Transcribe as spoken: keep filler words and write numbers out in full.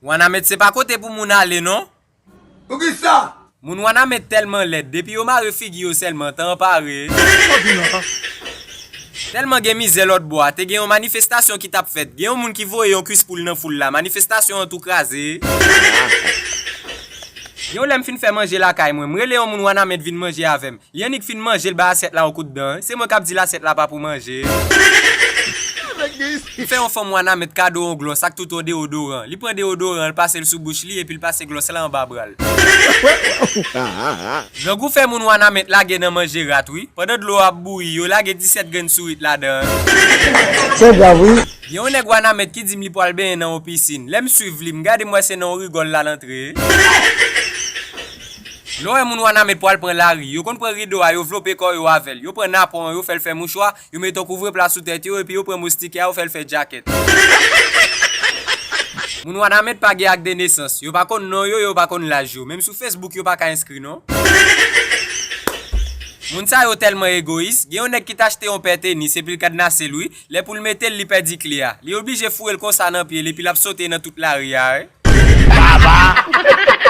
Wanament se pa kote pou moun ale non. Poukisa? Moun Wanament tèlman lèd, depi yo mare figi yo sèlman, tan an pare. Tèlman gen mizè lòt bò a, te gen yon manifestasyon ki t ap fèt. Gen yon moun ki voye yon kwis poul nan foul la, manifestasyon an tou kraze. Yon lè m fin fè manje lakay mwen, m rele yon moun Wanament vin manje avè m. Li annik fin manje, l bay asyèt la yon kout dan. Se mwen k ap di l asyèt la pa pou manje. M fè yon fanm Wanament kado yon glòs ak tout yon deodoran. Li pran deodoran, l pase l sou bouch li, epi l pase glòs la anba bra l. Grangou fè moun Wanament lage nan manje rat, wi. Pandan dlo ap bouyi, yo lage disèt grenn sourit ladan. Se grav, wi. Gen yon nèg Wanament ki di m li pral benyen nan yon pisin. Lè m swiv li, m gade m wè se nan yon rigòl l al antre. Lè w wè moun Wanament pral pran lari, yo konn pran rido a, yo vlope kò yo avè l. Yo pran napon an, yo fè l fè mouchwa, yo mete yon kouvrepla sou tèt yo, epi yo pran moustik a, yo fè l fè djakèt. Moun Wanament pa gen ak de nesans, yo pa konn non yo, yo pa konn laj yo. Menm sou Facebook, yo pa ka enskri non. Moun sa yo tèlman egoyis, gen yon nèg ki t achte yon pè tenis, epi l kadnase l, wi. Lè pou l mete l, li pèdi kle a. Li oblije foure l konsa nan pye l, epi l ap sote nan tout lari a, wi. Baba!